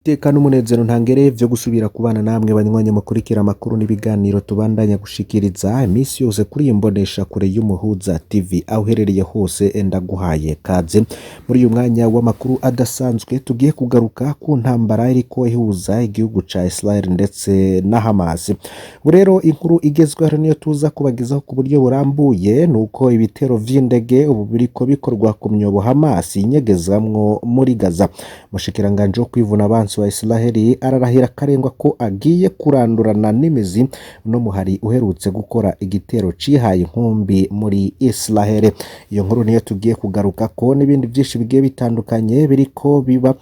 Iteka n'umunezero ntangere vyo gusubira kubana namwe banywanyi mukurikira amakuru n'ibiganiro tubandanya gushikiriza imisi yose kuri iyi mbonesha kure y'Umuhuza TV. Aho uherereye hose ndaguhaye kaze muri uyu mwanya w'amakuru adasanzwe. Tugiye kugaruka ku ntambara iriko ihuza igihugu ca Israel ndetse na Hamas. Ubu rero inkuru igezweho niyo tuza kubagezaho ku buryo burambuye, nuko ibitero vy'indege ubu biriko bikorwa ku myobo Hamas inyegezamwo muri Gaza. Umushikiranganji wo kwivuna abansi wa Israheli ararahira akarengwa ko agiye kurandurana n'imizi uno muhari uherutse gukora igitero cihaye inkumbi muri Israheli. Iyo nkuru niyo tugiye kugarukako n'ibindi vyinshi bigiye bitandukanye biriko biba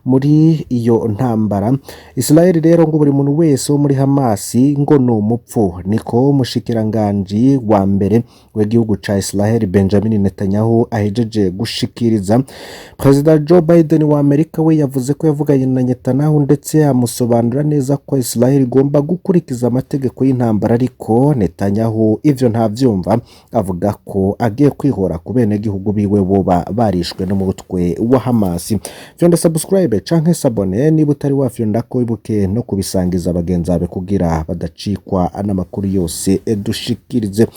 muri iyo ntambara. Israel rero ngo buri muntu wese wo muri Hamas ngo ni umupfu, niko umushikiranganji wa mbere w'igihugu ca Israel Benjamin Netanyahu ahejeje gushikiriza. Perezida Joe Biden wa Amerika we yavuze ko yavuganye na Netanyahu ndetse amusobanurira neza ko Israel igomba gukurikiza amategeko y'intambara, ariko Netanyahu ivyo ntavyumva, avuga ko agiye kwihora ku benegihugu biwe boba barishwe n'umutwe wa Hamas. Fyonda subscribe canke s'abonner niba utari wafyondako, ibuke no kubisangiza bagenzi bawe kugira badacikwa n'amakuru yose dushikirize.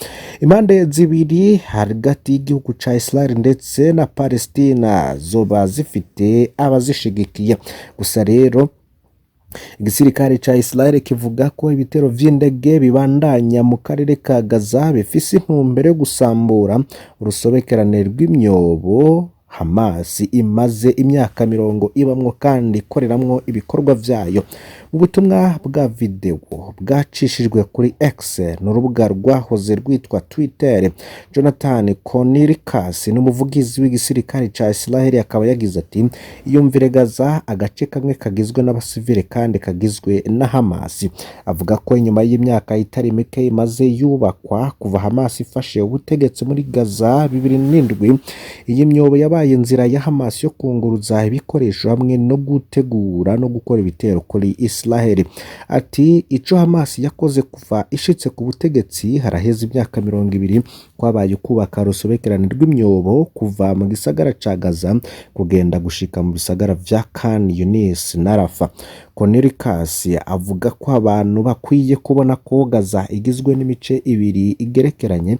Impande zibiri hagati y'igihugu ca Israel ndetse na Palestina zoba zifite abazishigikiye. Gusa rero igisirikare ca Israel kivuga ko ibitero vy'indege bibandanya mu karere ka Gaza bifise intumbero yo gusambura urusobekerane rw'imyobo Hamas imaze imyaka 40 ibamwo kandi ikoreramwo ibikorwa vyayo. Mu butumwa bwa videwo bwacishijwe kuri X, n'urubuga rwahoze rwitwa Twitter, Jonathan Conricus n'umuvugizi w'igisirikare ca Israel akaba yagize ati: "Iyumvire Gaza, agace kamwe kagizwe n'abasivile kandi kagizwe na Hamas." Avuga ko inyuma y'imyaka itari mike imaze yubakwa kuva Hamas ifashe ubutegetsi muri Gaza 2007, iyi myobo yabaye inzira ya Hamas yo kunguruza ibikoresho hamwe no gutegura no gukora ibitero kuri Israel. Ati: "Ico Hamas yakoze kuva ishitse ku butegetsi haraheze imyaka 20 kwabaye kubaka urusobekerane rw'imyobo kuva mu gisagara ca Gaza kugenda gushika mu bisagara vya Khan Yunis na Rafah." Conricus avuga ko abantu bakwiye kubona ko Gaza igizwe n'imice ibiri igerekeranye,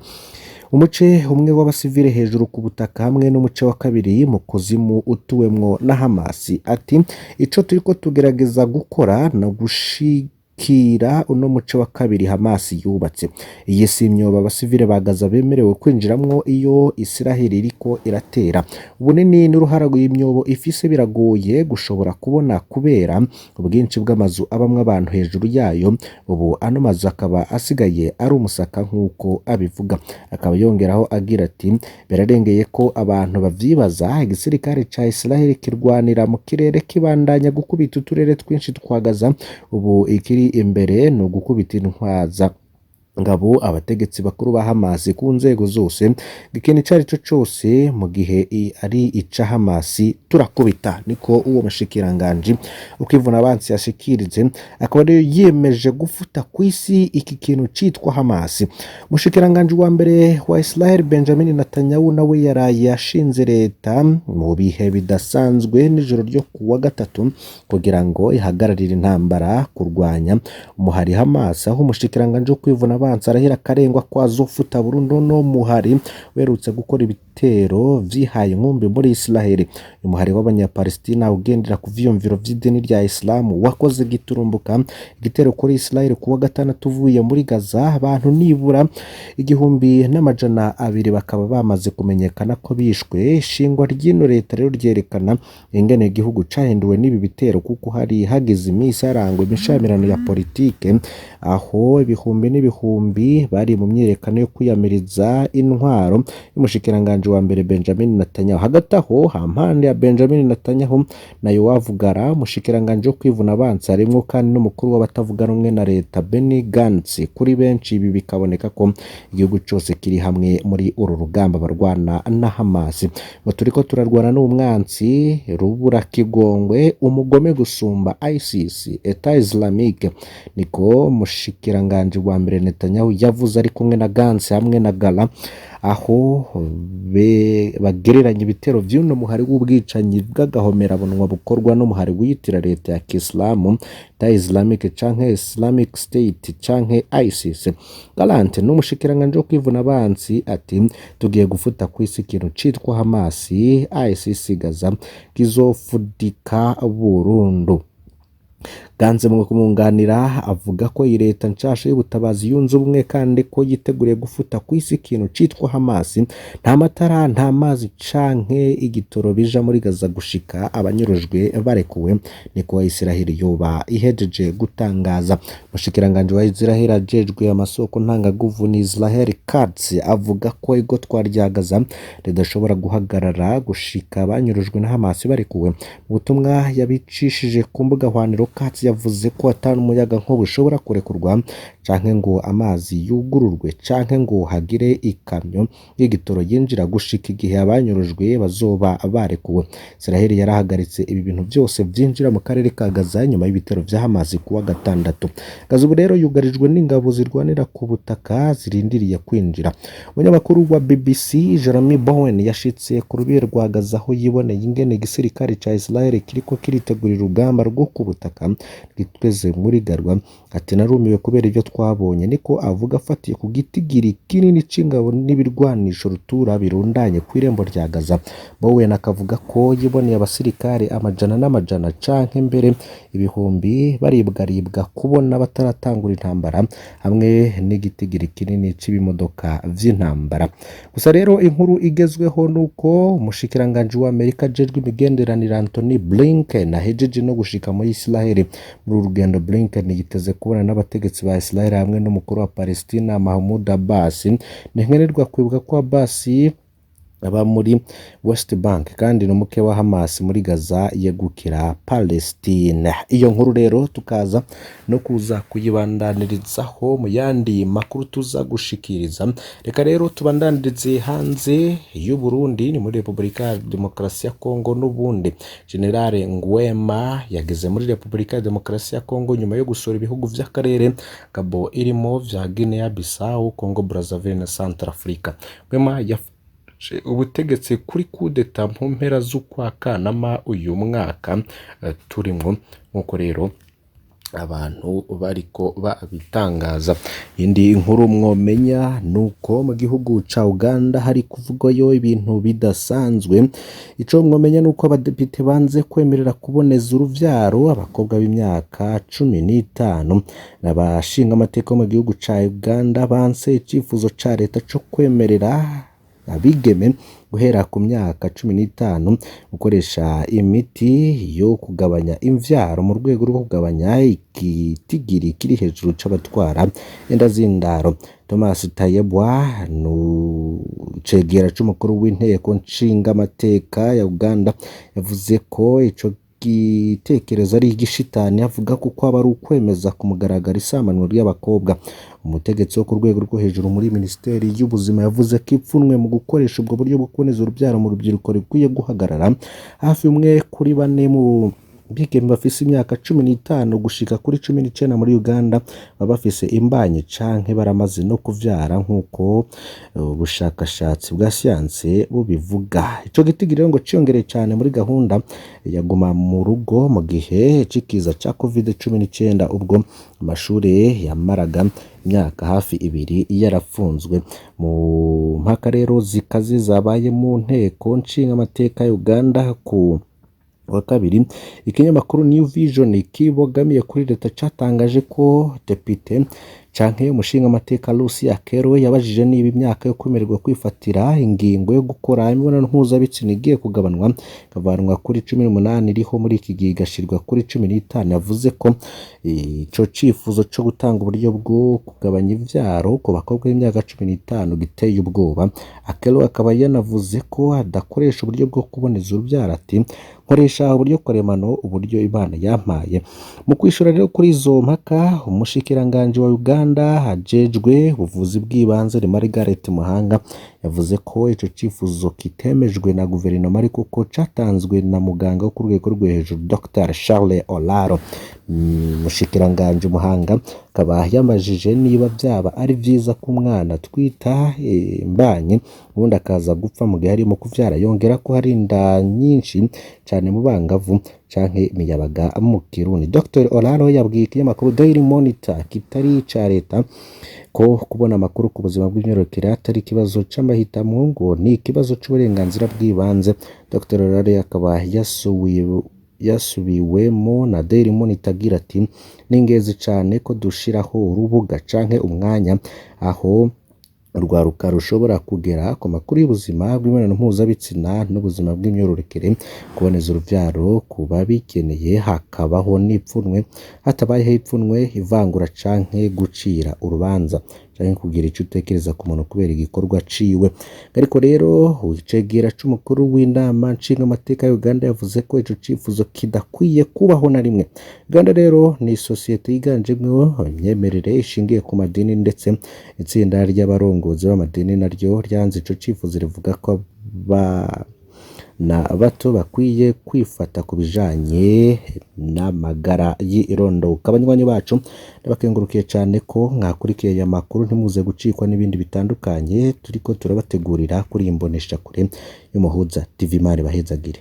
umuce umwe w'abasivile hejuru ku butaka hamwe n'umuce wa kabiri mu kuzimu utuwemwo na Hamas. Ati: "Ico turiko tugerageza gukora no gushikira uno muce wa kabiri Hamas yubatse. Iyi si imyobo abasivile ba Gaza bemerewe kwinjiramwo iyo Israel iriko iratera. Ubunini n'uruhara imyobo ifise biragoye gushobora kubona kubera ubwinshi bw'amazu abamwo abantu hejuru yayo. Ubu ano mazu akaba asigaye ari umusaka," nk'uko abivuga. Akaba yongeraho agira ati: "Birarengeye ko abantu bavyibaza. Igisirikare ca Israel kirwanira mu kirere kibandanya gukubita uturere twinshi twa Gaza. Ubu ikiri imbere ni ugukubita intwaza ngabo, abategetsi bakuru ba Hamas ku nzego zose. Ikintu ico arico cose mu gihe ari ica Hamas turakubita," niko uwo mushikiranganji ukivuna abansi yashikirize. Akaba rero yiyemeje gufuta kw'isi iki kintu citwa Hamas. Umushikiranganji wa mbere wa Israel Benjamin Netanyahu nawe yaraye ashinze leta mu bihe bidasanzwe nijoro ryo kuwa gatatu kugira ngo ihagararire intambara kurwanya umuhari Hamas, aho umushikiranganji wo kwivuna abansi arahira akarengwa ko azofuta burundu no muhari uherutse gukora ibitero vyihaye inkumbi muri Israel. Uyu muhari w'abanyapalestina ugendera ku vyiyumviro vy'idini rya Islam wakoze giturumbuka igitero kuri Israel kuwa gatandatu uvuye muri Gaza. Abantu nibura 1200 bakaba bamaze kumenyekana ko bishwe. Ishingwa ry'ino leta rero ryerekana ingene igihugu cahinduwe n'ibi bitero, kuko hari hagize imisi harangwa imishamirano ya politike, aho ibihumbi n'ibihumbi bari mu myiyerekano yo kwiyamiriza intwaro y'umushikiranganji wa mbere Benjamin Netanyahu. Hagati aho, hampande ya Benjamin Netanyahu na Yoav Gallant, umushikiranganji wo kwivuna abansi, harimwo kandi n'umukuru w'abatavuga rumwe na leta Benny Gantz. Kuri benshi ibi bikaboneka ko igihugu cose kiri hamwe muri uru rugamba barwana na Hamas. Ngo turiko turarwana n'umwansi rubura kigongwe, umugome gusumba ISIS, Etat Islamique, niko umushikiranganji wa mbere Netanyahu yavuze ari kumwe na Gantz hamwe na Gallant. Aho bagereranya ibitero vy'uno muhari w'ubwicanyi bw'agahomerabunwa bukorwa n'umuhari wiyitira leta ya Kisilamu ta Islamic canke Islamic State canke ISIS. Gallant n'umushikiranganji wo kwivuna abansi ati tugiye gufuta kw'isi ikintu citwa Hamas, ISIS, Gaza kizofudika burundu. Ganze mu kumwunganira avuga ko iyi leta nshasha y'ubutabazi yunze ubumwe kandi ko yiteguriye gufuta kw'isi ikintu citwa Hamas. Nta matara, nta mazi canke igitoro bija muri Gaza gushika abanyurujwe barekuwe, niko Israel yoba ihejeje gutangaza. Umushikiranganji wa Israel ajejwe amasoko ntangaguvu ni Israel Katz avuga ko igotwa rya Gaza ridashobora guhagarara gushika abanyurujwe na Hamas barekuwe. Mu butumwa yabicishije ku mbuga hwaniro, Katz yavuze ko ata umuyaga nkuba ushobora kurekurwa canke ngo amazi yugururwe canke ngo hagire ikamyo y'igitoro yinjira gushika igihe abanyurujwe bazoba barekuwe. Israel yarahagaritse ibi bintu vyose vyinjira mu karere ka Gaza nyuma y'ibitero vya Hamas kuwa gatandatu. Gaza ubu rero yugarijwe n'ingabo zirwanira ku butaka zirindiriye kwinjira. Umunyamakuru wa BBC Jeremy Bowen yashitse ku rubibe rwa Gaza aho yiboneye ingene igisirikare ca Israel kiriko kiritegurira urugamba rwo ku butaka rwiteze muri Garwa. Ati narumiwe kubera ibyo twabonye, niko avuga afatiye ku gitigiri kinini c'ingabo n'ibirwanisho rutura birundanye kw'irembo rya Gaza. Bowen akavuga ko yiboneye abasirikare amajana n'amajana canke mbere ibihumbi baribwaribwa kubona bataratangura intambara, hamwe n'igitigiri kinini c'ibimodoka vy'intambara. Gusa rero inkuru igezweho nuko umushikiranganji wa Amerika ajejwe imigenderanire Antony Blinken ahejeje no gushika muri Israel. Muri uru rugendo Blinken yiteze kubona n'abategetsi ba Israel hamwe n'umukuru wa Palestina Mahmoud Abbas. Ni nkenerwa kwibuka ko Abbas aba muri West Bank kandi n'umuke wa Hamas muri Gaza yegukira Palestine. Iyo nkuru rero tukaza no kuza kuyibandanirizaho mu yandi makuru tuza gushikiriza. Reka rero tubandanirize hanze y'u Burundi, ni muri Repubulika ya Demokarasi ya Kongo n'ubundi. General Nguema yageze muri Repubulika ya Demokarasi ya Kongo nyuma yo gusura ibihugu vy'akarere Gabo irimo vya Guinea Bissau, Congo Brazzaville na Centrafrica. Nguema ubutegetsi kuri kudeta mu mpera z'ukwa Kanama uyu mwaka turimwo, nk'uko rero abantu bariko babitangaza. Indi nkuru mwomenya nuko mu gihugu ca Uganda hari kuvugwayo ibintu bidasanzwe. Ico mwomenya nuko abadepite banze kwemerera kuboneza uruvyaro abakobwa b'imyaka 15. N'abashinga amateka mu gihugu ca Uganda banse icifuzo ca leta co kwemerera abigeme guhera ku myaka 15 gukoresha imiti yo kugabanya imvyaro mu rwego rwo kugabanya igitigiri kiri hejuru c'abatwara inda z'indaro. Thomas Tayebwa n'icegera c'umukuru w'inteko nshingamateka ya Uganda yavuze ko ico gitekerezo ari igishitani, avuga ko kwaba ari ukwemeza ku mugaragaro isamanwa ry'abakobwa. Umutegetsi wo ku rwego rwo hejuru muri minisiteri y'ubuzima yavuze ko ipfunwe mu gukoresha ubwo buryo bwo kuboneza urubyaro mu rubyiruko rikwiye guhagarara. Hafi 1 kuri 4 mu bigeme bafise imyaka 15 gushika kuri 19 muri Uganda baba bafise imbanyi canke baramaze no kuvyara, nk'uko ubushakashatsi bwa siyanse bubivuga. Ico gitigiri rero ngo ciyongereye cane muri gahunda ya guma mu rugo mu gihe c'ikiza ca Covid-19, ubwo amashure yamaraga imyaka hafi 2 yarafunzwe. Mu mpaka rero zikaze zabaye mu nteko nshingamateka ya Uganda ku wa kabiri, ikinyamakuru New Vision kibogamiye kuri leta catangaje ko depite canke umushingamateka Lucy Akero yabajije niba imyaka yo kwemererwa kwifatira ingingo yo gukora imibonano mpuzabitsina igiye kugabanwa ikavanwa kuri 18 iriho muri iki gihe igashirwa kuri 15. Yavuze ko ico cifuzo co gutanga uburyo bwo kugabanya ivyaro ku bakobwa b'imyaka 15 giteye ubwoba. Akero akaba yanavuze ko adakoresha uburyo bwo kuboneza urubyaro, ati nkoresha uburyo karemano, uburyo Imana yampaye. Mu kwishura rero kuri izo mpaka, umushikiranganji wa Uganda ajejwe ubuvuzi bw'ibanze Margaret Muhanga Yavuze ko ico cifuzo kitemejwe na guverinoma ariko ko catanzwe na muganga wo ku rwego rwo hejuru Dr Charles Olaro. Umushikiranganji Muhanga akaba yamajije niba vyaba ari vyiza ko umwana atwita imbanyi ubundi akaza gupfa mu gihe arimo kuvyara, yongera ko hari inda nyinshi cane mu bangavu canke imiyabaga mu Kirundi. Dr Olaro yabwiye ikinyamakuru Daily Monitor kitari ica leta ko kubona amakuru ku buzima bw'imyororokere atari ikibazo c'amahitamwo, ngo ni ikibazo c'uburenganzira bw'ibanze. Dr Olaro akaba yasubiwemo na Daily Monitor agira ati: "Ni ingenzi cane ko dushiraho urubuga canke umwanya aho urwaruka rushobora kugera ku makuru y'ubuzima bw'imibonano mpuzabitsina n'ubuzima bw'imyororokere, kuboneza uruvyaro ku babikeneye, hakabaho n'ipfunwe, hatabayeho ipfunwe, ivangura canke gucira urubanza canke kugira ico utekereza ku muntu kubera igikorwa ciwe." Ariko rero icegera c'umukuru w'inama nshingamateka ya Uganda yavuze ko ico cifuzo kidakwiye kubaho na rimwe. Uganda rero ni sosiyete yiganjemwo imyemerere ishingiye ku madini, ndetse itsinda ry'abarongozi b'amadini naryo ryanze ico cifuzo, rivuga ko abana bato bakwiye kwifata ku bijanye n'amagara y'irondoka. Abanywanyi bacu, ndabakengurukiye cane ko mwakurikiye aya makuru, ntimuze gucikwa n'ibindi bitandukanye turiko turabategurira kuri iyi mboneshakure y'Umuhuza TV. Imana ibahezagire.